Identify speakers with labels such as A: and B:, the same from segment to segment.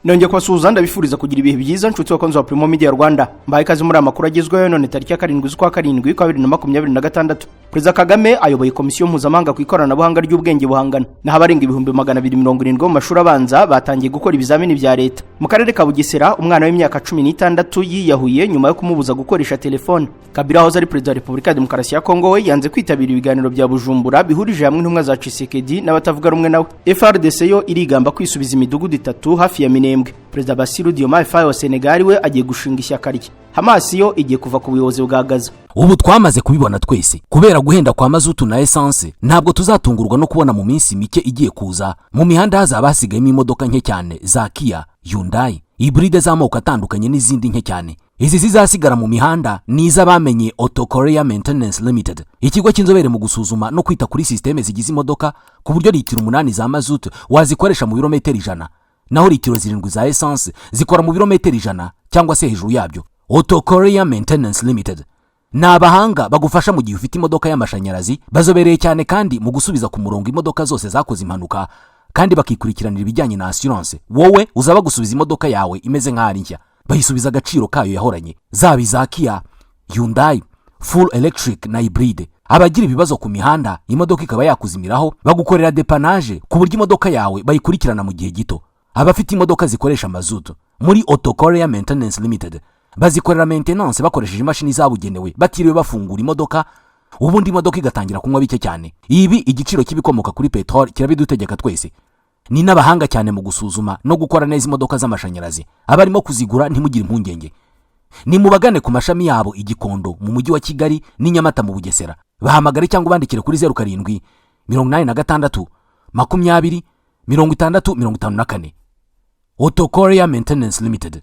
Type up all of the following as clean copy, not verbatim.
A: Nongeye kubasuhuza, ndabifuriza kugira ibihe byiza, nshuti bakunzi wa Primo Media Rwanda. Mbaye ikaze muri aya makuru agezweho none tariki ya 7 z'ukwa 7 kwa 2026. Perezida Kagame ayoboye Komisiyo Mpuzamahanga ku Ikoranabuhanga ry'Ubwenge Buhangano. Naho abarenga 270,000 mu mashuri abanza batangiye gukora ibizamini bya leta. Mu karere ka Bugesera, umwana w'imyaka 16 yiyahuye nyuma yo kumubuza gukoresha telefone. Kabila wahoze ari perezida wa Repubulika ya Demokarasi ya Kongo we yanze kwitabira ibiganiro bya Bujumbura bihurije hamwe intumwa za Tshisekedi n'abatavuga rumwe nawe. FARDC yo irigamba kwisubiza imidugudu itatu hafi ya Minembwe. Perezida Bassirou Diomaye Faye wa Senegal we agiye gushinga ishyaka rye. Hamas yo igiye kuva ku buyobozi bwa Gaza.
B: Ubu twamaze kubibona twese, kubera guhenda kwa mazutu na esanse, ntabwo tuzatungurwa no kubona mu minsi mike igiye kuza mu mihanda hazaba hasigayemo imodoka nke cyane za Kia, Hyundai, hybride z'amoko atandukanye n'izindi nke cyane. Izi zizasigara mu mihanda ni iz'abamenye Auto Korea Maintenance Limited, ikigo cy'inzobere mu gusuzuma no kwita kuri sisiteme zigize imodoka, ku buryo litiro 8 za mazutu wazikoresha mu birometero 100, naho litiro 7 za esanse zikora mu birometero 100 cyangwa se hejuru yabyo. Auto Korea Maintenance Limited ni abahanga bagufasha mu gihe ufite imodoka y'amashanyarazi. Bazobereye cyane kandi mu gusubiza ku murongo imodoka zose zakoze impanuka, kandi bakikurikiranira ibijyanye na assurance. Wowe uzaba gusubiza imodoka yawe imeze nk'aho ari nshya, bayisubiza agaciro kayo yahoranye, zaba iza Kia, Hyundai, full electric na hybride. Abagira ibibazo ku mihanda, imodoka ikaba yakuzimiraho, bagukorera dépannage ku buryo imodoka yawe bayikurikirana mu gihe gito. Abafite imodoka zikoresha mazutu, muri Auto Korea Maintenance Limited bazikorera maintenance bakoresheje imashini zabugenewe, batiriwe bafungura imodoka, ubundi imodoka igatangira kunywa bike cyane. Ibi igiciro cy'ibikomoka kuri peteroli kirabidutegeka twese. Ni n'abahanga cyane mu gusuzuma no gukora neza imodoka z'amashanyarazi. Abarimo kuzigura, ntimugire impungenge, ni mubagane ku mashami yabo i Gikondo mu Mujyi wa Kigali n'i Nyamata mu Bugesera. Bahamagare cyangwa ubandikire kuri 0786 20 60 54. Auto Korea Maintenance Limited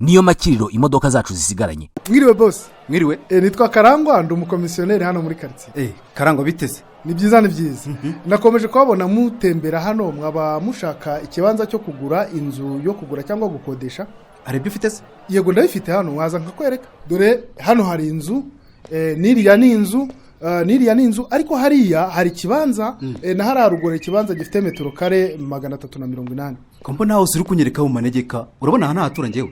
B: niyo makiriro imodoka zacu zisigaranye.
C: Mwiriwe, boss.
D: Mwiriwe.
C: Nitwa Karangwa, ndi umukomisiyoneri hano muri karitsiye.
D: Karangwa, biteze?
C: Ni byiza, ni byiza. Nakomeje kuhabona mutembera hano. Mwaba mushaka ikibanza cyo kugura, inzu yo kugura cyangwa gukodesha?
D: Hari ibyo ufite se?
C: Yego, ndabifite hano, waza nkakwereka. Dore hano hari inzu, n'iriya ni inzu, n'iriya ni inzu, ariko hariya hari ikibanza, na hariya ruguru ikibanza gifite metero kare 380.
D: Ko mbona hose uri kunyereka mu manegeka, urabona aha ntahatura njyewe?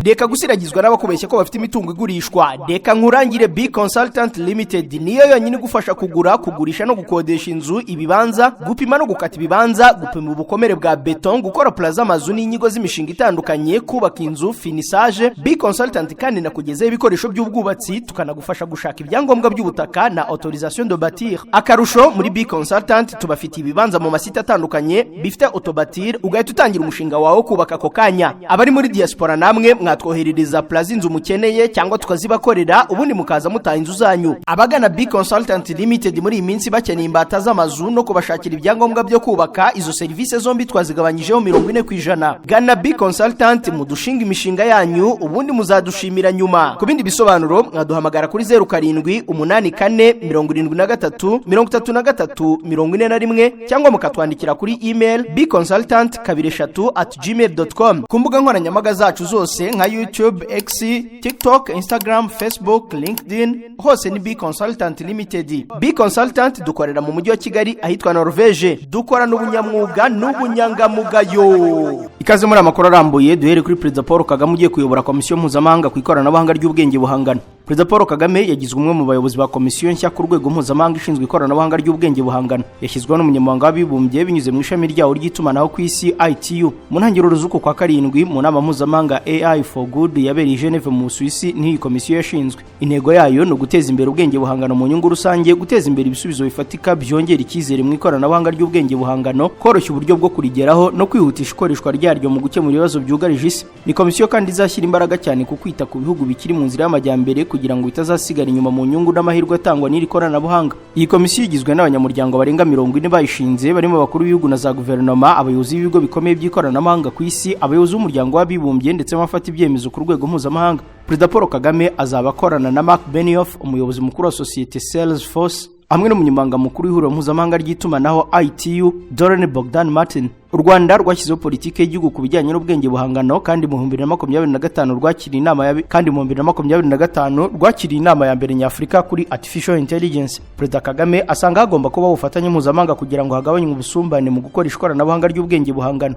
A: Reka gusiragizwa n'abakubeshya ko bafite imitungo igurishwa. Reka nkurangire B Consultant Limited, niyo yonyine igufasha kugura, kugurisha no gukodesha inzu, ibibanza, gupima no gukata ibibanza, gupima ubukomere bwa beton, gukora plan z'amazu n'inyigo z'imishinga itandukanye, kubaka inzu, finissage. B Consultant kandi nakugezaho ibikoresho by'ubwubatsi, tukanagufasha gushaka ibyangombwa by'ubutaka na autorisation de bâtir. Akarusho, muri B Consultant tubafitiye ibibanza mu masite atandukanye bifite autobâtir, ugahita utangira umushinga wawe wo kubaka ako kanya. Abari muri diaspora namwe mwatwoherereza plan z'inzu mukeneye cyangwa tukazibakorera, ubundi mukaza mutaha inzu zanyu. Abagana B Consultant Limited muri iyi minsi bakeneye imbata z'amazu no kubashakira ibyangombwa byo kubaka, izo serivisi zombi twazigabanyijeho 40%. Gana B Consultant mudushinga imishinga yanyu, ubundi muzadushimira nyuma. Ku bindi bisobanuro mwaduhamagara kuri 0784 73 33 41 cyangwa mukatwandikira kuri email bconsultant333@gmail.com. Ku mbuga nkoranyambaga zacu zose nka YouTube, X, TikTok, Instagram, Facebook, LinkedIn, hose ni B Consultant Limited. B Consultant dukorera mu Mujyi wa Kigali ahitwa Norvege. Dukorana ubunyamwuga n'ubunyangamugayo. Ikaze muri amakuru arambuye. Duhere kuri Perezida Paul Kagame ugiye kuyobora Komisiyo Mpuzamahanga ku Ikoranabuhanga ry'Ubwenge Buhangano. Perezida Paul Kagame yagizwe umwe mu bayobozi ba komisiyo nshya ku rwego mpuzamahanga ishinzwe ikoranabuhanga ry'ubwenge buhangano. Yashyizweho n'Umunyamabanga w'Abibumbye binyuze mu ishami ryawo ry'itumanaho ku isi, ITU. Mu ntangiriro z'uku kwa karindwi, mu nama mpuzamahanga AI for Good yabereye i Geneve mu Busuwisi, niho iyi komisiyo yashinzwe. Intego yayo ni uguteza imbere ubwenge buhangano mu nyungu rusange, guteza imbere ibisubizo bifatika byongera icyizere mu ikoranabuhanga ry'ubwenge buhangano, koroshya uburyo bwo kurigeraho no kwihutisha ikoreshwa ryaryo mu gukemura ibibazo byugarije isi. Ni komisiyo kandi izashyira imbaraga cyane ku kwita ku bihugu bikiri mu nzira y'amajyambere kugira ngo bitazasigara inyuma mu nyungu n'amahirwe atangwa n'iri koranabuhanga. Iyi komisiyo igizwe n'abanyamuryango barenga 40 bayishinze, barimo abakuru b'ibihugu na za guverinoma, abayobozi b'ibigo bikomeye by'ikoranabuhanga ku isi, abayobozi b'Umuryango w'Abibumbye ndetse n'abafata ibyemezo ku rwego mpuzamahanga. Perezida Paul Kagame azaba akorana na Marc Benioff, umuyobozi mukuru wa sosiyete Salesforce, hamwe n'umunyamabanga mukuru w'Ihuriro Mpuzamahanga ry'Itumanaho, ITU, Doreen Bogdan Martin. U Rwanda rwashyizeho politiki y'igihugu ku bijyanye n'ubwenge buhangano, kandi mu 2025 rwakiriye inama ya kandi mu 2025 rwakiriye inama ya mbere nyafurika kuri artificial intelligence. Perezida Kagame asanga hagomba kubaho ubufatanye mpuzamahanga kugira ngo hagabanywe ubusumbane mu gukoresha ikoranabuhanga ry'ubwenge buhangano.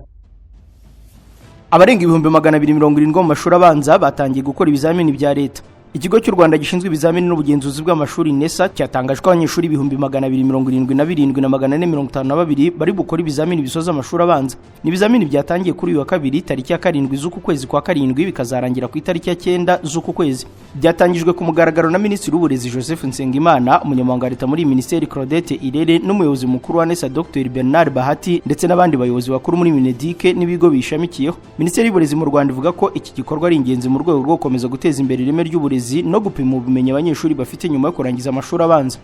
A: Abarenga 270,000 mu mashuri abanza batangiye gukora ibizamini bya leta. Ikigo cy'u Rwanda gishinzwe ibizamini n'ubugenzuzi bw'amashuri NESA cyatangaje ko abanyeshuri 277,452 bari bukora ibizamini bisoza amashuri abanza. Ni ibizamini byatangiye kuri uyu wa kabiri tariki ya 7 z'uku kwezi kwa 7, bikazarangira ku itariki ya 9 z'uku kwezi. Byatangijwe ku mugaragaro na Minisitiri w'Uburezi Joseph Nsengimana, umunyamabanga wa leta muri Minisiteri Claudette Irere, n'umuyobozi mukuru wa NESA Dr Bernard Bahati, ndetse n'abandi bayobozi bakuru muri Mineduc n'ibigo bishamikiyeho. Minisiteri y'Uburezi mu Rwanda ivuga ko iki gikorwa ari ingenzi mu rwego rwo gukomeza guteza imbere ireme ry'uburezi no gupima ubumenyi abanyeshuri bafite nyuma yo kurangiza amashuri abanza.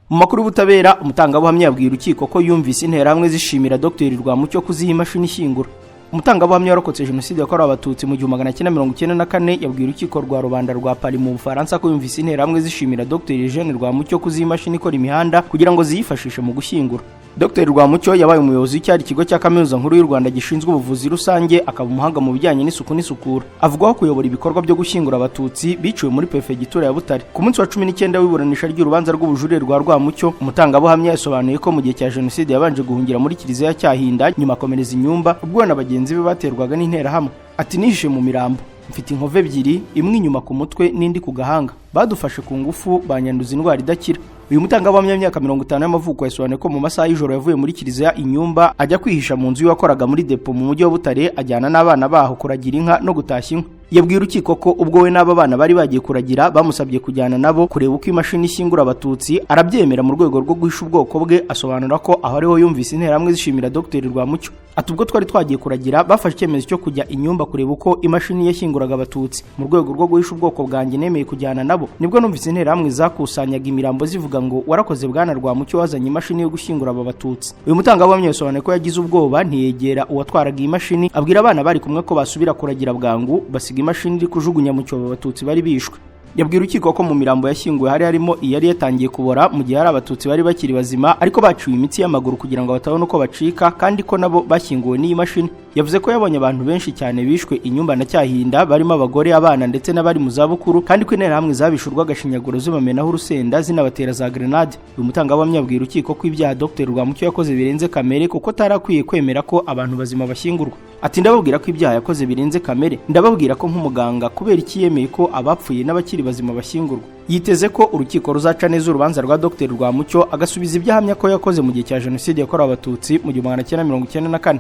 A: Mu makuru y'ubutabera, umutangabuhamya yabwiye urukiko ko yumvise interahamwe zishimira Dr Rwamucyo kuziha imashini ishyingura. Umutangabuhamya warokotse jenoside yakorewe Abatutsi mu 1994 yabwiye urukiko rwa rubanda rwa Paris mu Bufaransa ko yumvise interahamwe zishimira Dr Eugene Rwamucyo kuziha imashini ikora imihanda kugira ngo ziyifashishe mu gushyingura. Dr Rwamucyo yabaye umuyobozi w'icyari ikigo cya Kaminuza Nkuru y'u Rwanda gishinzwe ubuvuzi rusange, akaba umuhanga mu bijyanye n'isuku n'isukura. Avugwaho kuyobora ibikorwa byo gushyingura Abatutsi biciwe muri Perefegitura ya Butare. Ku munsi wa 19 w'iburanisha ry'urubanza rw'ubujurire rwa Rwamucyo, umutangabuhamya yasobanuye ko mu gihe cya jenoside yabanje guhungira muri kiliziya ya Cyahinda, nyuma akomereza inyumba ubwo we na bagenzi be baterwaga n'interahamwe. Ati: "Nihishe mu mirambo, mfite inkovu ebyiri, imwe inyuma ku mutwe n'indi ku gahanga. Badufashe ku ngufu, banyanduza indwara idakira." Uyu mutangabuhamya w'imyaka 50 y'amavuko yasobanuye ko mu masaha y'ijoro yavuye muri kiliziya Inyumba ajya kwihisha mu nzu y'uwakoraga muri depo mu mujyi wa Butare, ajyana n'abana baho kuragira inka no gutashya inkwi. Yabwiye urukiko ko ubwo we n'aba bana bari bagiye kuragira, bamusabye kujyana nabo kureba uko imashini ishyingura Abatutsi, arabyemera mu rwego rwo guhisha ubwoko bwe. Asobanura ko aho ariho yumvise interahamwe zishimira Dr Rwamucyo. Ati: "Ubwo twari twagiye kuragira, bafashe icyemezo cyo kujya Inyumba kureba uko imashini yashyinguraga Abatutsi. Mu rwego rwo guhisha ubwoko bwanjye nemeye kujyana nabo. Nibwo numvise interahamwe zakusanyaga imirambo zivuga ngo 'Warakoze bwana Rwamucyo, wazanye imashini yo gushyingura aba Batutsi.'" Uyu mutangabuhamya yasobanuye ko yagize ubwoba ntiyegera uwatwaraga iyi mashini, abwira abana bari kumwe ko basubira kuragira bwangu, basiga imashini iri kujugunya mu cyobo Abatutsi bari bishwe. Yabwiye urukiko ko mu mirambo yashyinguwe hari harimo iyari yatangiye kubora mu gihe hari Abatutsi bari bakiri bazima ariko baciwe imitsi y'amaguru kugira ngo batabona uko bacika, kandi ko nabo bashyinguwe n'iyi mashini. Yavuze ko yabonye abantu benshi cyane bishwe Inyumba na Cyahinda, barimo abagore, abana ndetse n'abari mu zabukuru, kandi ko interahamwe zabishe urw'agashinyaguro, zibamenaho urusenda, zinabatera za grenade. Uyu mutangabuhamya yabwiye urukiko ko ibyaha Dr Rwamucyo yakoze birenze kamere, kuko atari akwiye kwemera ko abantu bazima bashyingurwa. Ati: "Ndababwira ko ibyaha yakoze birenze kamere. Ndababwira ko nk'umuganga, kubera iki yemeye ko abapfuye n'abakiri bazima bashyingurwa?" Yiteze ko urukiko ruzaca neza urubanza rwa Dr Rwamucyo, agasubiza ibyo ahamya ko yakoze mu gihe cya jenoside yakorewe Abatutsi mu 1994.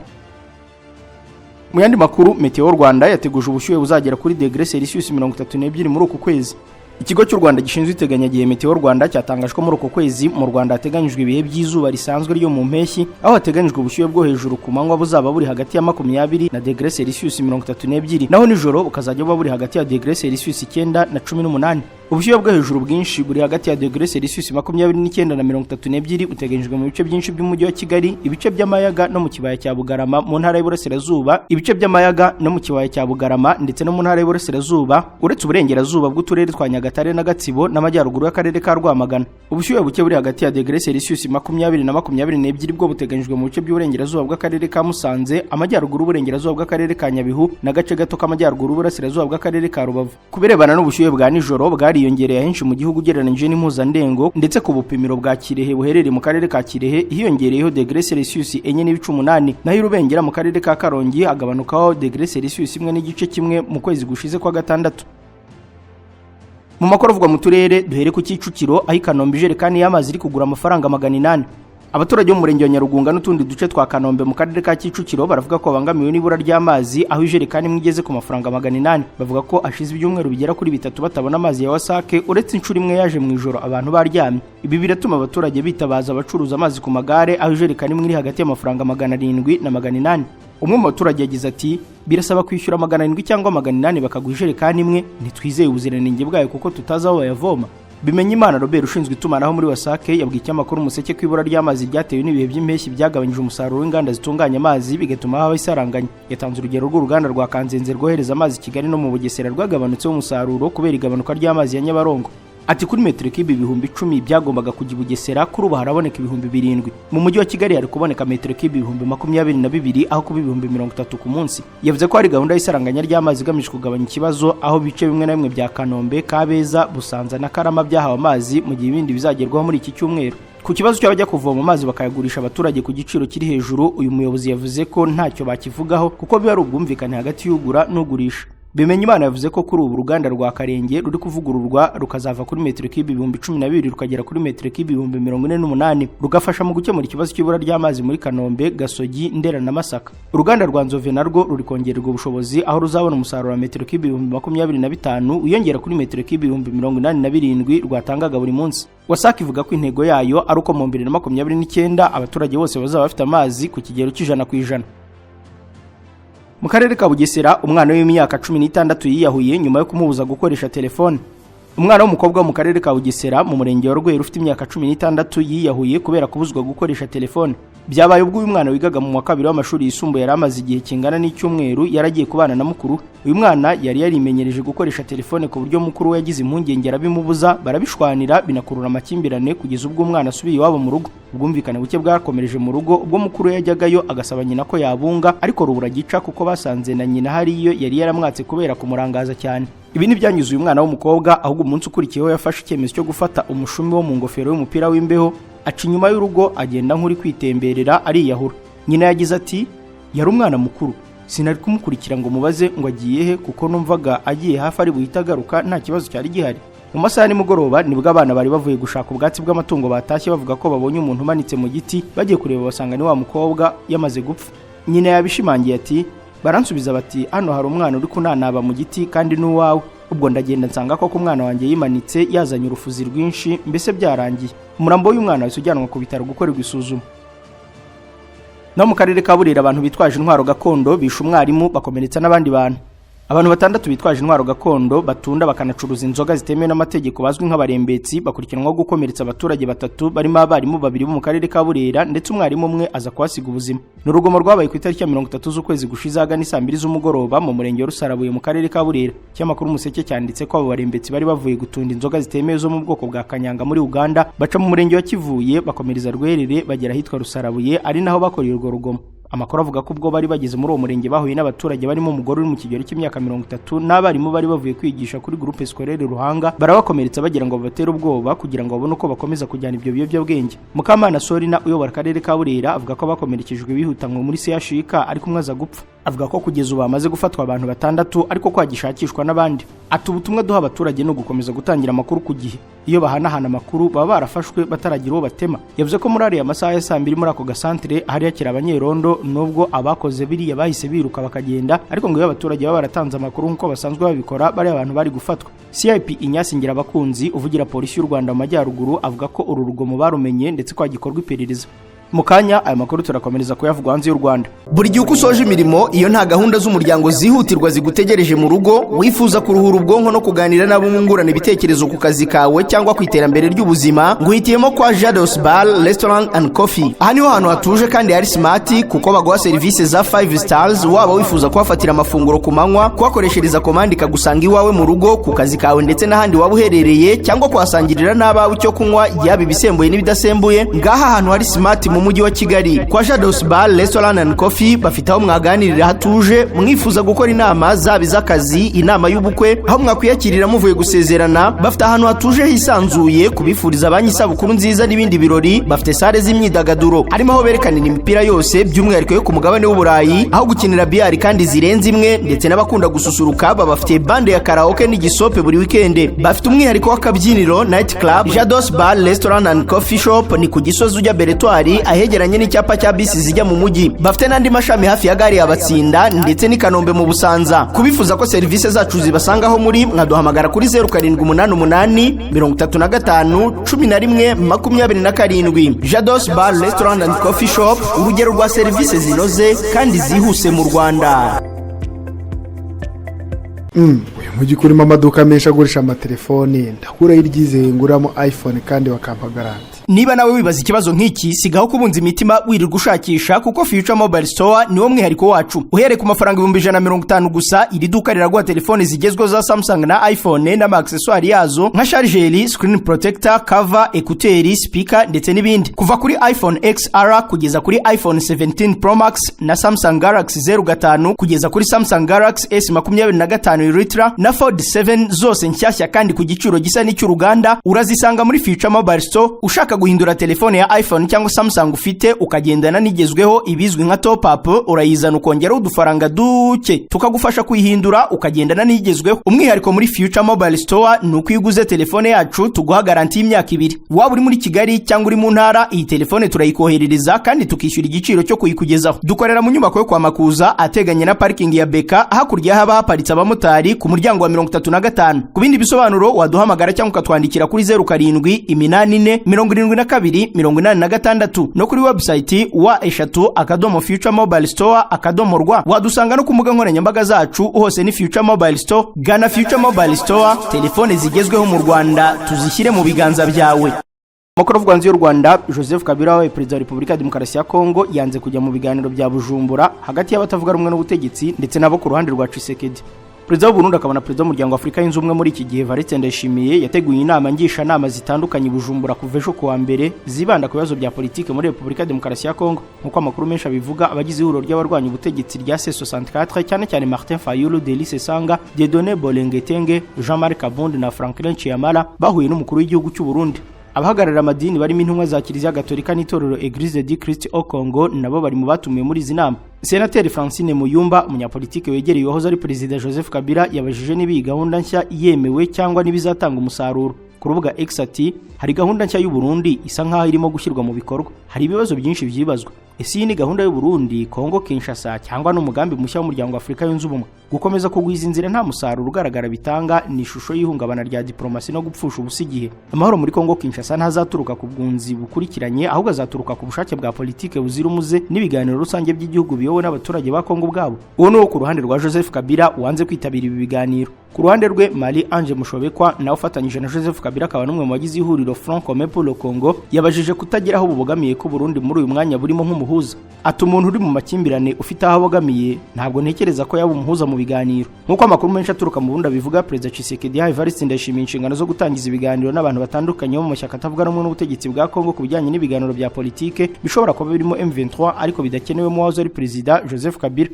A: Mu yandi makuru, Meteo Rwanda yateguje ubushyuhe buzagera kuri degre Celsius 32 muri uku kwezi. Ikigo cy'u Rwanda gishinzwe iteganyagihe Meteo Rwanda cyatangaje ko muri uku kwezi mu Rwanda hateganyijwe ibihe by'izuba risanzwe ryo mu mpeshyi, aho hateganyijwe ubushyuhe bwo hejuru ku manywa buzaba buri hagati ya 20 na degre Celsius 32, naho nijoro bukazajya buba buri hagati ya degre Celsius 9 na 18. Ubushyuhe bwo hejuru bwinshi buri hagati ya degre Celsius 29 na 32 buteganyijwe mu bice byinshi by'umujyi wa Kigali, ibice by'Amayaga no mu kibaya cya Bugarama mu ntara y'Iburasirazuba, ibice by'Amayaga no mu kibaya cya Bugarama ndetse no mu ntara y'Iburasirazuba, uretse uburengerazuba bw'uturere twa Nyagatare na Gatsibo n'amajyaruguru y'akarere ka Rwamagana. Ubushyuhe buke buri hagati ya degre Celsius 20 na 22 bwo buteganyijwe mu bice by'uburengerazuba bw'akarere ka Musanze, amajyaruguru y'uburengerazuba bw'akarere ka Nyabihu n'agace gato k'amajyaruguru y'uburasirazuba bw'akarere ka Rubavu. Ku birebana n'ubushyuhe bwa nijoro, bwariyongereye henshi mu gihugu ugereranyije n'impuzandengo, ndetse ku bupimiro bwa Kirehe buherereye mu karere ka Kirehe hiyongereyeho degre Celsius 4.8, naho i Rubengera mu karere ka Karongi hagabanukaho degre Celsius 1.1 mu kwezi gushize kwa gatandatu. Mu makuru avugwa mu turere, duhere ku Kicukiro, aho i Kanombe ijerekani y'amazi iri kugura amafaranga 800. Abaturage bo mu murenge wa Nyarugunga n'utundi duce twa Kanombe mu karere ka Kicukiro baravuga ko babangamiwe n'ibura ry'amazi, aho ijerekani imwe igeze ku mafaranga 800. Bavuga ko ashize ibyumweru bigera kuri 3 batabona amazi ya WASAC, uretse inshuro imwe yaje mu ijoro abantu baryamye. Ibi biratuma abaturage bitabaza abacuruza amazi ku magare, aho ijerekani imwe iri hagati y'amafaranga 700 na 800. Umwe mu baturage yagize ati: "Birasaba kwishyura 700 cyangwa 800 bakaguha ijerekani imwe. Ntitwizeye ubuziranenge bwayo kuko tutazi aho bayavoma." Bimenyimana Robert, ushinzwe itumanaho muri WASAC, yabwiye ikinyamakuru Umuseke ko ibura ry'amazi ryatewe n'ibihe by'impeshyi byagabanyije umusaruro w'inganda zitunganya amazi, bigatuma habaho isaranganya. Yatanze urugero rw'uruganda rwa Kanzenze rwohereza amazi i Kigali no mu Bugesera rwagabanutseho umusaruro kubera igabanuka ry'amazi ya Nyabarongo. Ati: "Kuri metero kibe 10,000 byagombaga kujya i Bugesera, kuri ubu haraboneka 7,000. Mu mujyi wa Kigali hari kuboneka metero kibe 22,000 aho kuba 30,000 ku munsi." Yavuze ko hari gahunda y'isaranganya ry'amazi igamije kugabanya ikibazo, aho ibice bimwe na bimwe bya Kanombe, Kabeza, Busanza na Karama byahawe amazi, mu gihe ibindi bizagerwaho muri iki cyumweru. Ku kibazo cy'abajya kuvoma amazi bakayagurisha abaturage ku giciro kiri hejuru, uyu muyobozi yavuze ko ntacyo bakivugaho kuko biba ari ubwumvikane hagati y'ugura n'ugurisha. Bimenyimana yavuze ko kuri ubu uruganda rwa Karenge ruri kuvugururwa, rukazava kuri metero kibe 12,000 rukagera kuri metero kibe 48,000, rugafasha mu gukemura ikibazo cy'ibura ry'amazi muri Kanombe, Gasogi, Ndera na Masaka. Uruganda rwa Nzove narwo ruri kongererwa ubushobozi, aho ruzabona umusaruro wa metero kibe 25,000 wiyongera kuri metero kibe 87,000 rwatangaga buri munsi. WASAC ivuga ko intego yayo ari uko mu 2029 abaturage bose bazaba bafite amazi ku kigero cy'100%. Mu karere ka Bugesera, umwana w'imyaka 16 yiyahuye nyuma yo kumubuza gukoresha telefone. Umwana w'umukobwa wo mu karere ka Bugesera mu murenge wa Rweru ufite imyaka 16 yiyahuye kubera kubuzwa gukoresha telefone. Byabaye ubwo uyu mwana wigaga mu wa kabiri w'amashuri yisumbuye yari amaze igihe kingana n'icyumweru yaragiye kubana na mukuru. Uyu mwana yari yarimenyereje gukoresha telefone ku buryo mukuru we yagize impungenge arabimubuza, barabishwanira, binakurura amakimbirane kugeza ubwo umwana asubiye iwabo mu rugo. Ubwumvikane buke bwakomereje mu rugo ubwo mukuru we yajyagayo agasaba nyina ko yabunga, ariko rubura gica kuko basanze na nyina hariyo yari yaramwatse kubera kumurangaza cyane. Ibi ntibyanyuze uyu mwana w'umukobwa, ahubwo umunsi ukurikiyeho yafashe icyemezo cyo gufata umushumi wo mu ngofero y'umupira w'imbeho, aca inyuma y'urugo, agenda nk'uri kwitemberera, ariyahura. Nyina yagize ati: "Yari umwana mukuru, sinari kumukurikira ngo mubaze ngo agiye he, kuko numvaga agiye hafi ari buhite agaruka, nta kibazo cyari gihari." Mu masaha ya nimugoroba nibwo abana bari bavuye gushaka ubwatsi bw'amatungo batashye bavuga ko babonye umuntu umanitse mu giti. Bagiye kureba basanga ni wa mukobwa yamaze gupfa. Nyina yabishimangiye ati: "Baransubiza bati hano hari umwana uri kunanaba mu giti kandi n'uwawe. Ubwo ndagenda nsanga koko umwana wanjye yimanitse, yazanye urufuzi rwinshi, mbese byarangiye." Umurambo w'uyu mwana wahise ujyanwa ku bitaro gukorerwa isuzuma. No mu karere ka Burera, abantu bitwaje intwaro gakondo bishe umwarimu, bakomeretsa n'abandi bantu. Abantu batandatu bitwaje intwaro gakondo batunda bakanacuruza inzoga zitemewe n'amategeko bazwi nk'abarembetsi bakurikiranwaho gukomeretsa abaturage batatu, barimo abarimu babiri bo mu karere ka Burera, ndetse umwarimu umwe aza kuhasiga ubuzima. Ni urugomo rwabaye ku itariki ya 30 z'ukwezi gushize ahagana saa 2 z'umugoroba mu murenge wa Rusarabuye mu karere ka Burera. Ikinyamakuru Umuseke cyanditse ko abo barembetsi bari bavuye gutunda inzoga zitemewe zo mu bwoko bwa kanyanga muri Uganda, baca mu murenge wa Kivuye, bakomereza Rwerere, bagera ahitwa Rusarabuye, ari naho bakoreye urwo rugomo. Amakuru avuga ko ubwo bari bageze muri uwo murenge bahuye n'abaturage barimo umugore uri mu kigero cy'imyaka 30 n'abarimu bari bavuye kwigisha kuri Groupe Scolaire Ruhanga, barabakomeretsa bagira ngo babatere ubwoba kugira ngo babone uko bakomeza kujyana ibyo biyobyabwenge. Mukamana Sorina uyobora akarere ka Burera avuga ko bakomerekejwe bihutanwe muri CHUK, ariko umwe aza gupfa. Avuga ko kugeza ubu bamaze gufatwa abantu batandatu, ariko ko hagishakishwa n'abandi. Ati: "Ubutumwa duha abaturage ni ugukomeza gutangira amakuru ku gihe. Iyo bahanahana amakuru baba barafashwe bataragira uwo batema." Yavuze ko muri ariya masaha ya saa 2 muri ako gasantere hari hakiri abanyerondo, nubwo abakoze biriya bahise biruka bakagenda, ariko ngo iyo abaturage baba baratanze amakuru nk'uko basanzwe babikora, bariya abantu bari gufatwa. CIP Ignace Ngirabakunzi uvugira polisi y'u Rwanda mu majyaruguru avuga ko uru rugomo barumenye ndetse ko hagikorwa iperereza. Mu kanya aya makuru turakomereza kuyavugwa hanze y'u Rwanda.
E: Buri gihe uko usoje imirimo, iyo nta gahunda z'umuryango zihutirwa zigutegereje mu rugo, wifuza kuruhura ubwonko no kuganira n'abo mwungurana ibitekerezo ku kazi kawe cyangwa ku iterambere ry'ubuzima, nguhitiyemo kwa Jados Bar, Restaurant and Coffee. Aha niho hantu hatuje kandi hari smart, kuko baguha serivisi za 5 stars. Waba wifuza kuhafatira amafunguro ku manywa, kuhakoreshereza komande ikagusanga iwawe mu rugo, ku kazi kawe ndetse n'ahandi waba uherereye, cyangwa kuhasangirira n'abawe icyo kunywa, yaba ibisembuye n'ibidasembuye, ngaha ahantu hari smart mu mujyi wa Kigali kwa Jados Bar, Restaurant and Coffee. Bafite aho mwaganirira hatuje mwifuza gukora inama, zaba iz'akazi, inama y'ubukwe, aho mwakwiyakirira muvuye gusezerana. Bafite ahantu hatuje hisanzuye kubifuriza banki isabukuru nziza n'ibindi birori. Bafite salle z'imyidagaduro, harimo aho berekanira imipira yose by'umwihariko yo ku mugabane w'Uburayi, aho gukinira billard kandi zirenze imwe, ndetse n'abakunda gususuruka babafitiye bande ya karaoke n'igisope buri weekend. Bafite umwihariko w'akabyiniro, night club. Jados Bar, Restaurant and Coffee Shop ni ku Gisozi ujya Beretwari, ahegeranye n'icyapa cya bisi zijya mu mujyi. Bafite n'andi mashami hafi ya gare ya Batsinda ndetse n'i Kanombe mu Busanza. Kubifuza ko serivisi zacu zibasangaho muri, mwaduhamagara kuri 0788 35 11 27. Jados Bar, Restaurant and Coffee Shop, urugero rwa serivisi zinoze kandi zihuse mu Rwanda.
C: Uyu Uyu mujyi urimo amaduka menshi agurisha amatelefoni, ndakuraho iryizeye nguramo iPhone kandi bakampa garanti?
A: Niba nawe wibaza ikibazo nk'iki, sigaho kubunza imitima wirirwa ushakisha, kuko Future Mobile Store niwo mwihariko wacu. Uhereye ku mafaranga 150,000 gusa, iri duka riraguha telefoni zigezweho za Samsung na iPhone n'ama accessoires yazo nka charger, screen protector, cover, écouteurs, speaker ndetse n'ibindi, kuva kuri iPhone XR kugeza kuri iPhone 17 Pro Max na Samsung Galaxy 05 kugeza kuri Samsung Galaxy S 25 Ultra na Fold 7, zose nshyashya kandi ku giciro gisa n'icy'uruganda, urazisanga muri Future Mobile Store. Ushaka guhindura telefone ya iPhone cyangwa Samsung ufite ukagendana n'igezweho, ibizwi nka top up, urayizana ukongeraho udufaranga duke tukagufasha kuyihindura ukagendana n'igezweho. Umwihariko muri Future Mobile Store ni uko iyo uguze telefone yacu tuguha garanti y'imyaka 2. Waba uri muri Kigali cyangwa uri mu ntara, iyi telefone turayikoherereza kandi tukishyura igiciro cyo kuyikugezaho. Dukorera mu nyubako yo kwa Makuza ateganye na parikingi ya Beka, hakurya haba haparitse abamotari, ku muryango wa 35. Ku bindi bisobanuro waduhamagara cyangwa ukatwandikira kuri 0784 72 86 no kuri website www.futuremobilestore.rw. Wadusanga no ku mbuga nkoranyambaga zacu, hose ni Future Mobile Store. Gana Future Mobile Store, telefone zigezweho mu Rwanda tuzishyire mu biganza byawe. Amakuru avugwa hanze y'u Rwanda: Joseph Kabila wabaye perezida wa Repubulika ya Demokarasi ya Kongo yanze kujya mu biganiro bya Bujumbura hagati y'abatavuga rumwe n'ubutegetsi ndetse nabo ku ruhande rwa Tshisekedi. Perezida w'u Burundi akaba na perezida w'Umuryango wa Afurika Yunze Ubumwe muri iki gihe, Evariste Ndayishimiye, yateguye inama ngishanama zitandukanye i Bujumbura kuva ejo kuwa mbere, zibanda ku bibazo bya politiki muri Repubulika ya Demokarasi ya Kongo. Nk'uko amakuru menshi abivuga, abagize ihuriro ry'abarwanya ubutegetsi rya C64, cyane cyane Martin Fayulu, Delly Sesanga, Dieudonné Bolengetenge, Jean-Marc Kabund na Franklin Chiamala, bahuye n'umukuru w'igihugu cy'u Burundi. Abahagararira amadini barimo intumwa za Kiliziya Gatolika n'itorero Eglise du Christ au Congo nabo bari mu batumiwe muri izi nama. Senateri Francine Muyumba, umunyapolitike wegereye uwahoze ari perezida Joseph Kabila, yabajije niba iyi gahunda nshya yemewe cyangwa n'ibizatanga umusaruro. Ku rubuga X ati: "Hari gahunda nshya y'u Burundi isa nkaho irimo gushyirwa mu bikorwa. Hari ibibazo byinshi byibazwa: ese iyi ni gahunda y'u Burundi, Kongo Kinshasa, cyangwa n'umugambi mushya w'Umuryango wa Afurika Yunze Ubumwe? Gukomeza kugwiza inzira nta musaruro ugaragara bitanga ni ishusho y'ihungabana rya diplomasi no gupfusha ubusa igihe. Amahoro muri Kongo Kinshasa ntazaturuka ku bwunzi bukurikiranye, ahubwo azaturuka ku bushake bwa politike buzira umuze n'ibiganiro rusange by'igihugu biyobowe n'abaturage ba Kongo ubwabo." Uwo ni uwo ku ruhande rwa Joseph Kabila wanze kwitabira ibi biganiro. Ku ruhande rwe, Marie Ange Mushobekwa, nawe ufatanyije na Joseph Kabila akaba n'umwe mu bagize ihuriro Front Commun pour le Congo, yabajije kutagira aho bubogamiye ko Burundi muri uyu mwanya burimo nk'umuhuza. Ati: "Umuntu uri mu makimbirane, ufite aho abogamiye, ntabwo ntekereza ko yaba umuhuza mu biganiro." Nk'uko amakuru menshi aturuka mu Burundi abivuga, Perezida Tshisekedi yahaye Evariste Ndayishimiye inshingano zo gutangiza ibiganiro n'abantu batandukanye bo mu mashyaka atavuga rumwe n'ubutegetsi bwa Kongo ku bijyanye n'ibiganiro bya politike bishobora kuba birimo M23 ariko bidakenewemo uwahoze ari perezida Joseph Kabila.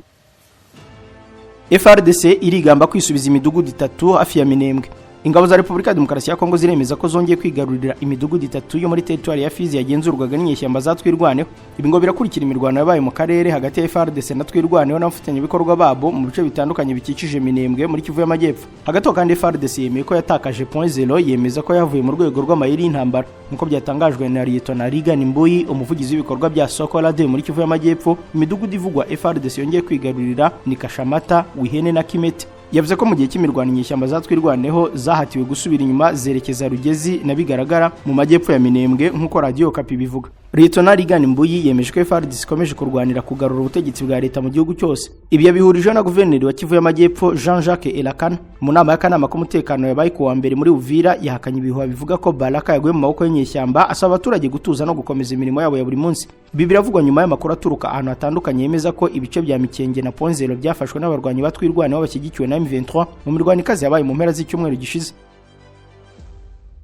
A: FARDC irigamba kwisubiza imidugudu itatu hafi ya Minembwe. Ingabo za Repubulika ya Demokarasi ya Kongo ziremeza ko zongeye kwigarurira imidugudu itatu yo muri teritwari ya Fizi yagenzurwaga n'inyeshyamba za Twirwaneho. Ibi ngo birakurikira imirwano yabaye mu karere hagati ya FARDC na Twirwaneho n'abafatanyabikorwa babo mu bice bitandukanye bikikije Minembwe muri Kivu y'Amajyepfo. Hagati aho kandi, FARDC yemeye ko yatakaje Point Zero, yemeza ko yavuye mu rwego rw'amayeri y'intambara. Nk'uko byatangajwe na Liyetona Reagan Mbuyi, umuvugizi w'ibikorwa bya Sokola 2 muri Kivu y'Amajyepfo, imidugudu ivugwa FARDC yongeye kwigarurira ni Kashamata, Wihene na Kimete. Yavuze ko mu gihe cy'imirwano inyeshyamba za Twirwaneho zahatiwe gusubira inyuma zerekeza Rugezi na Bigaragara mu majyepfo ya Minembwe, nk'uko Radiyo Okapi bivuga. Liyetona Reagan Mbuyi yemeje ko FARDC ikomeje kurwanira kugarura ubutegetsi bwa leta mu gihugu cyose. Ibi yabihurije na guverineri wa Kivu y'Amajyepfo, Jean Jacques Elakana, mu nama y'akanama k'umutekano yabaye ku wa mbere muri Uvira. Yahakanye ibihuha bivuga ko Baraka yaguye mu maboko y'inyeshyamba, asaba abaturage gutuza no gukomeza imirimo yabo ya buri munsi. Ibi biravugwa nyuma y'amakuru aturuka ahantu hatandukanye yemeza ko ibice bya Mikenge na Point Zero byafashwe n'abarwanyi ba Twirwaneho bashyigikiwe na M23 mu mirwano ikaze yabaye mu mpera z'icyumweru gishize.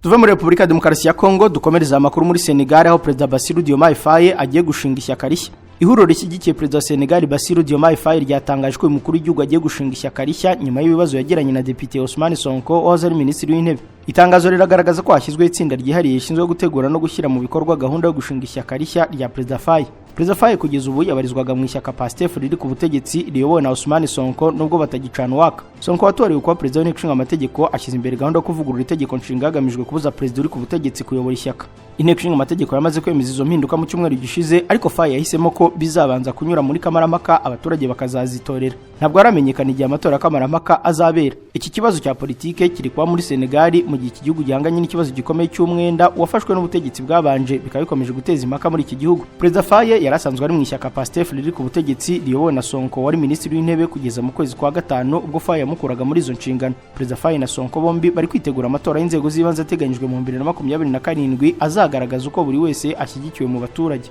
A: Tuve muri Repubulika ya Demokarasi ya Kongo dukomereza amakuru muri Senegal, aho Perezida Bassirou Diomaye Faye agiye gushinga ishyaka rishya. Ihuriro rishyigikiye Perezida wa Senegal Bassirou Diomaye Faye ryatangaje ko uyu mukuru w'igihugu agiye gushinga ishyaka rishya nyuma y'ibibazo yagiranye na Depite Ousmane Sonko wahoze ari Minisitiri w'Intebe. Itangazo riragaragaza ko hashyizweho itsinda ryihariye rishinzwe gutegura no gushyira mu bikorwa gahunda yo gushinga ishyaka rishya rya Perezida Faye. Perezida Faye kugeza ubu yabarizwaga mu ishyaka Pastef riri ku butegetsi riyobowe na Ousmane Sonko, nubwo batagicana uwaka. Sonko watorewe kuba perezida w'Inteko Ishinga Amategeko ashyize imbere gahunda yo kuvugurura itegeko nshinga hagamijwe kubuza perezida uri ku butegetsi kuyobora ishyaka. Inteko Ishinga Amategeko yamaze kwemeza izo mpinduka mu cyumweru gishize, ariko Faye yahisemo ko bizabanza kunyura muri kamarampaka, abaturage bakazazitorera. Ntabwo haramenyekana igihe amatora ya kamarampaka azabera. Iki kibazo cya politike kiri kuba muri Senegal mu gihe iki gihugu gihanganye n'ikibazo gikomeye cy'umwenda wafashwe n'ubutegetsi bwabanje, bikaba bikomeje guteza impaka muri iki gihugu. Perezida Faye yari asanzwe ari mu ishyaka Pastef riri ku butegetsi riyobowe na Sonko wari minisitiri w'intebe kugeza mu kwezi kwa gatanu, ubwo Faye yamukuraga muri izo nshingano. Perezida Faye na Sonko bombi bari kwitegura amatora y'inzego z'ibanze ateganyijwe mu 2027, azagaragaza uko buri wese ashyigikiwe mu baturage.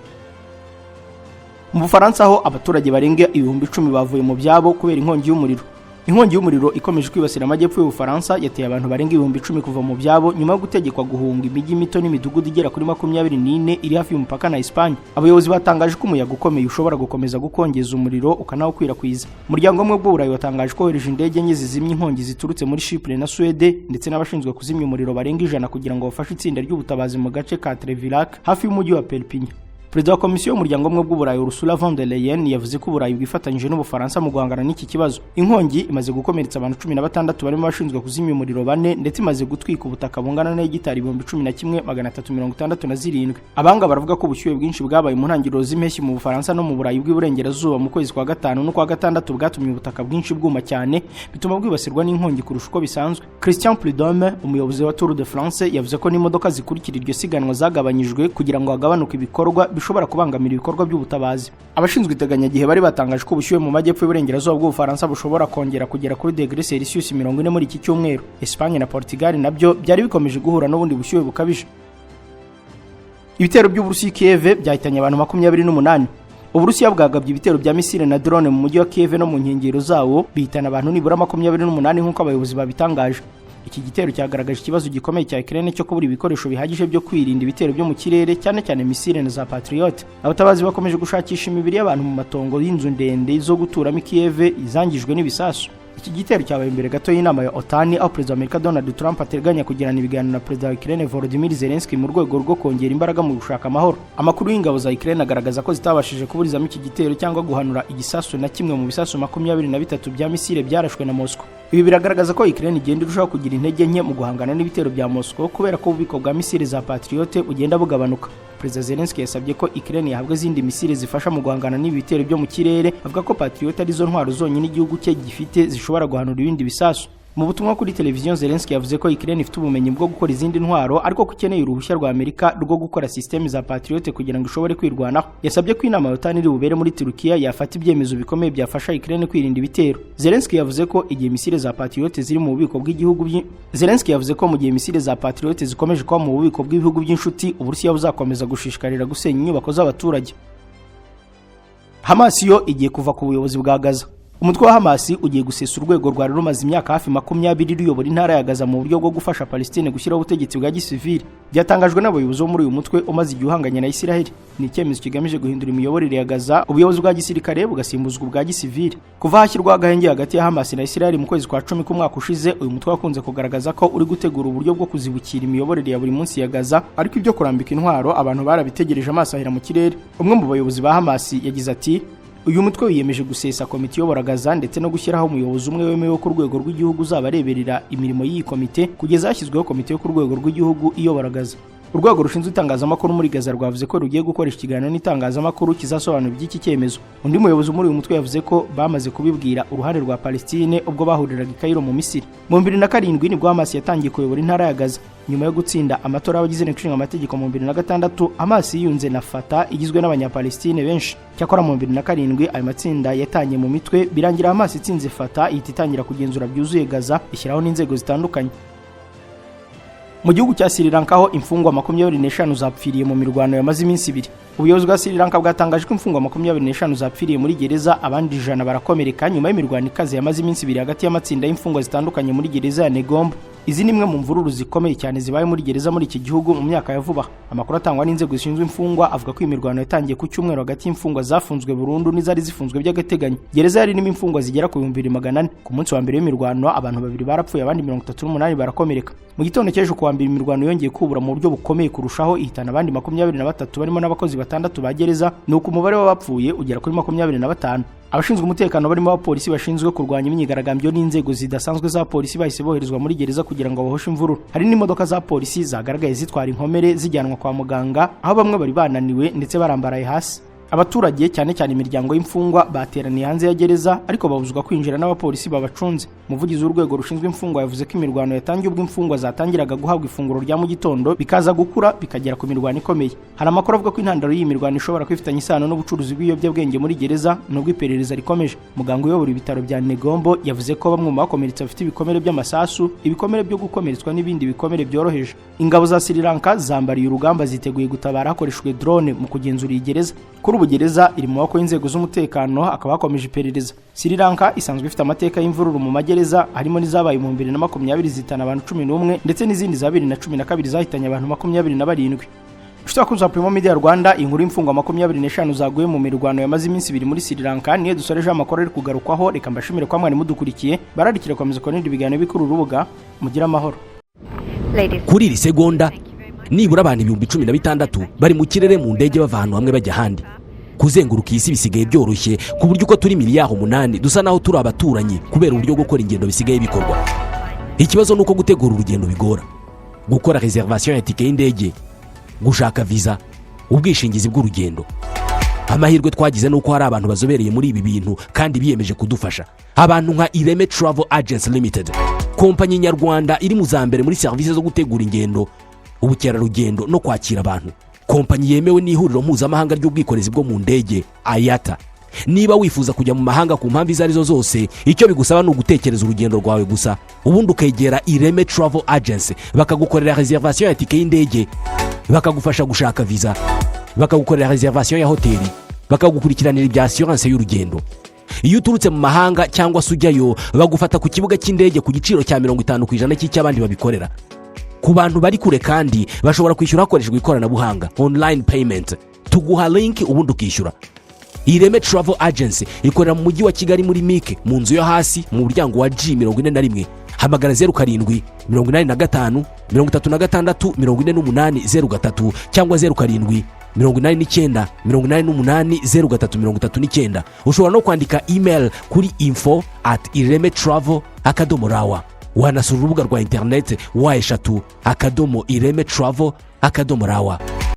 A: Mu Bufaransa ho, abaturage barenga 10,000 bavuye mu byabo kubera inkongi y'umuriro. Inkongi y'umuriro ikomeje kwibasira amajyepfo y'Ubufaransa yateye abantu barenga 10,000 kuva mu byabo, nyuma yo gutegekwa guhunga imijyi mito n'imidugudu igera kuri 24 iri hafi y'umupaka na Espagne. Abayobozi batangaje ko umuyaga ukomeye ushobora gukomeza gukongeza umuriro ukanawukwirakwiza. Umuryango w'Ubumwe bw'Uburayi watangaje ko wohereje indege enye zizimya inkongi ziturutse muri Chypre na Suède, ndetse n'abashinzwe kuzimya umuriro barenga 100, kugira ngo bafashe itsinda ry'ubutabazi mu gace ka Trevillac hafi y'umujyi wa Perpignan. Perezida wa Komisiyo y'Umuryango w'Ubumwe bw'Uburayi, Ursula von der Leyen, yavuze ko Uburayi bwifatanyije n'Ubufaransa mu guhangana n'iki kibazo. Inkongi imaze gukomeretsa abantu 16 barimo abashinzwe kuzimya umuriro bane, ndetse imaze gutwika ubutaka bungana na hegitari 11,367. Abahanga baravuga ko ubushyuhe bwinshi bwabaye mu ntangiriro z'impeshyi mu Bufaransa no mu Burayi bw'Iburengerazuba mu kwezi kwa gatanu n'ukwa gatandatu bwatumye ubutaka bwinshi bwuma cyane, bituma bwibasirwa n'inkongi kurusha uko bisanzwe. Christian Prudhomme, umuyobozi wa Tour de France, yavuze ko n'imodoka zikurikira iryo siganwa zagabanyijwe kugira ngo hagabanuke ibikorwa bishobora kubangamira ibikorwa by'ubutabazi. Abashinzwe iteganyagihe bari batangaje ko ubushyuhe mu majyepfo y'uburengerazuba bw'Ubufaransa bushobora kongera kugera kuri degre Celsius 40 muri iki cyumweru. Espagne na Portugal nabyo byari bikomeje guhura n'ubundi bushyuhe bukabije. Ibitero by'Uburusiya Kiev byahitanye abantu 28. Uburusiya bwagabye ibitero bya misile na drone mu mujyi wa Kiev no mu nkengero zawo, bihitana abantu nibura 28, nk'uko abayobozi babitangaje. Iki gitero cyagaragaje ikibazo gikomeye cya Ukraine cyo kubura ibikoresho bihagije byo kwirinda ibitero byo mu kirere, cyane cyane misile na za Patriot. Abatabazi bakomeje gushakisha imibiri y'abantu mu matongo y'inzu ndende zo guturamo i Kiev izangijwe n'ibisasu. Iki gitero cyabaye imbere gato y'inama ya OTAN, aho Perezida wa Amerika Donald Trump ateganya kugirana ibiganiro na Perezida wa Ukraine Volodymyr Zelensky mu rwego rwo kongera imbaraga mu gushaka amahoro. Amakuru y'ingabo za Ukraine agaragaza ko zitabashije kuburizamo iki gitero cyangwa guhanura igisasu na kimwe mu bisasu 23 bya misile byarashwe na Moscow. Ibi biragaragaza ko Ukraine igenda irushaho kugira intege nke mu guhangana n'ibitero bya Moscow, kubera ko ububiko bwa misile za Patriot bugenda bugabanuka. Perezida Zelensky yasabye ko Ukraine yahabwa izindi misile zifasha mu guhangana n'ibi bitero byo mu kirere, avuga ko Patriot arizo ntwaro zonyine igihugu cye gifite zishobora guhanura ibindi bisasu. Mu butumwa kuri televiziyo, Zelensky yavuze ko Ukraine ifite ubumenyi bwo gukora izindi ntwaro, ariko ko ikeneye uruhushya rwa Amerika rwo gukora système za Patriot kugira ngo ishobore kwirwanaho. Yasabye ko inama ya OTAN iri bubere muri Turukiya yafata ibyemezo bikomeye byafasha Ukraine kwirinda ibitero. Zelensky yavuze ko igihe misile za Patriot ziri mu bubiko bw'igihugu Zelensky yavuze ko mu gihe misile za Patriot zikomeje kuba mu bubiko bw'ibihugu by'inshuti, Uburusiya buzakomeza gushishikarira gusenya inyubako z'abaturage. Hamas yo igiye kuva ku buyobozi bwa Gaza. Umutwe wa Hamas ugiye gusesa urwego rwari rumaze imyaka hafi 20 ruyobora intara ya Gaza, mu buryo bwo gufasha Palestine gushyiraho ubutegetsi bwa gisivili. Byatangajwe n'abayobozi bo muri uyu mutwe umaze igihe uhanganye na Isiraheli. Ni icyemezo kigamije guhindura imiyoborere ya Gaza, ubuyobozi bwa gisirikare bugasimbuzwa ubwa gisivili. Kuva hashyirwaho agahenge hagati ya Hamas na Isiraheli mu kwezi kwa 10 k'umwaka ushize, uyu mutwe wakunze kugaragaza ko uri gutegura uburyo bwo kuzibukira imiyoborere ya buri munsi ya Gaza, ariko ibyo kurambika intwaro abantu barabitegereje amaso ahera mu kirere. Umwe mu bayobozi ba Hamas yagize ati: "Uyu mutwe wiyemeje gusesa komite iyobora Gaza ndetse no gushyiraho umuyobozi umwe wemewe ku rwego rw'igihugu uzaba areberera imirimo y'iyi komite, kugeza hashyizweho komite yo ku rwego rw'igihugu iyobora Gaza." Urwego rushinzwe itangazamakuru muri Gaza rwavuze ko rugiye gukoresha ikiganiro n'itangazamakuru kizasobanura iby'iki cyemezo. Undi muyobozi muri uyu mutwe yavuze ko bamaze kubibwira uruhande rwa Palestine ubwo bahuriraga i Cairo mu Misiri. Mu 2007 nibwo Hamas yatangiye kuyobora intara ya Gaza nyuma yo gutsinda amatora y'abagize inteko ishinga amategeko mu 2006. Hamas yiyunze na Fatah igizwe n'Abanyapalestine benshi. Cyakora mu 2007 ayo matsinda yatangiye mu mitwe, birangira Hamas itsinze Fatah, ihita itangira kugenzura byuzuye Gaza, ishyiraho n'inzego zitandukanye. Mu gihugu cya Sri Lanka ho, imfungwa 25 zapfiriye mu mirwano yamaze iminsi 2. Ubuyobozi bwa Sri Lanka bwatangaje ko imfungwa 25 zapfiriye muri gereza, abandi 100 barakomereka, nyuma y'imirwano ikaze yamaze iminsi 2 hagati y'amatsinda y'imfungwa zitandukanye muri gereza ya Negombo. Izi ni imwe mu mvururu zikomeye cyane zibaye muri gereza muri iki gihugu mu myaka ya vuba. Amakuru atangwa n'inzego zishinzwe imfungwa avuga ko iyi mirwano yatangiye ku cyumweru hagati y'imfungwa zafunzwe burundu n'izari zifunzwe by'agateganyo. Gereza yari irimo imfungwa zigera ku 2400. Ku munsi wa mbere w'imirwano, abantu babiri barapfuye, abandi 38 barakomereka. Mu gitondo cy'ejo kuwa mbere, imirwano yongeye kubura mu buryo bukomeye kurushaho, ihitana abandi 23 barimo n'abakozi batandatu ba gereza, nuko umubare w'abapfuye ugera kuri 25. Abashinzwe umutekano barimo abapolisi bashinzwe kurwanya imyigaragambyo n'inzego zidasanzwe za polisi bahise boherezwa muri gereza kugira ngo bahoshe imvururu. Hari n'imodoka za polisi zagaragaye zitwara inkomere zijyanwa kwa muganga, aho bamwe bari bananiwe ndetse barambaraye hasi. Abaturage, cyane cyane imiryango y'imfungwa, bateraniye hanze ya gereza, ariko babuzwa kwinjira n'abapolisi babacunze. Umuvugizi w'urwego rushinzwe imfungwa yavuze ko imirwano yatangiye ubwo imfungwa zatangiraga guhabwa ifunguro rya mu gitondo, bikaza gukura bikagera ku mirwano ikomeye. Hari amakuru avuga ko intandaro y'iyi mirwano ishobora kwifitanye isano n'ubucuruzi bw'ibiyobyabwenge muri gereza, nubwo iperereza rikomeje. Muganga uyobora ibitaro bya Negombo yavuze ko bamwe mu bakomeretse bafite ibikomere by'amasasu, ibikomere byo gukomeretswa n'ibindi bikomere byoroheje. Ingabo za Sri Lanka zambariye urugamba, ziteguye gutabara hakoreshejwe drone mu kugenzura iyi gereza. Kuri ubu gereza iri mu maboko y'inzego z'umutekano, hakaba hakomeje iperereza. Sri Lanka isanzwe ifite amateka y'imvururu mu magereza, harimo n'izabaye mu 2020 zihitana abantu 11, ndetse n'izindi za 2012 zahitanye abantu 27. Inshuti bakunzi ba Primo Media Rwanda, inkuru y'imfungwa 25 zaguye mu mirwano yamaze iminsi 2 muri Sri Lanka niyo dusorejeho amakuru ari kugarukwaho. Reka mbashimire kwa mwari mudukurikiye, bararikira gukomeza kubona ibindi biganiro biri kuri uru rubuga. Mugire amahoro.
B: Kuri iri segonda, nibura abantu 16,000 bari mu kirere mu ndege, bava ahantu hamwe bajya ahandi. Kuzenguruka iyi si bisigaye byoroshye, ku buryo uko turi miliyari 8 dusa naho turi abaturanyi, kubera uburyo gukora ingendo bisigaye bikorwa. Ikibazo ni uko gutegura urugendo bigora: gukora réservation ya tike y'indege, gushaka viza, ubwishingizi bw'urugendo. Amahirwe twagize ni uko hari abantu bazobereye muri ibi bintu kandi biyemeje kudufasha, abantu nka Ireme Travel Agency Limited, kompanyi nyarwanda iri mu za mbere muri serivisi zo gutegura ingendo, ubukerarugendo no kwakira abantu, kompanyi yemewe n'Ihuriro Mpuzamahanga ry'Ubwikorezi bwo mu Ndege, IATA. Niba wifuza kujya mu mahanga ku mpamvu izo arizo zose, icyo bigusaba ni ugutekereza urugendo rwawe gusa, ubundi ukegera Ireme Travel Agency, bakagukorera réservation ya tike y'indege, bakagufasha gushaka viza, bakagukorera réservation ya hoteli, bakagukurikiranira ibya assurance y'urugendo. Iyo uturutse mu mahanga cyangwa se ujyayo, bagufata ku kibuga cy'indege ku giciro cya 50% cy'icy'abandi babikorera. Ku bantu bari kure kandi, bashobora kwishyura hakoreshejwe ikoranabuhanga, online payment. Tuguha link ubundi ukishyura. Ireme Travel Agency ikorera mu Mujyi wa Kigali, muri MIC, mu nzu yo hasi, mu muryango wa G 41. Hamagara 0785 36 48 03 cyangwa 0789 88 03 39. Ushobora no kwandika email kuri info@iremetravel.rw. Wanasura urubuga rwa interineti, www.iremetravel.rw.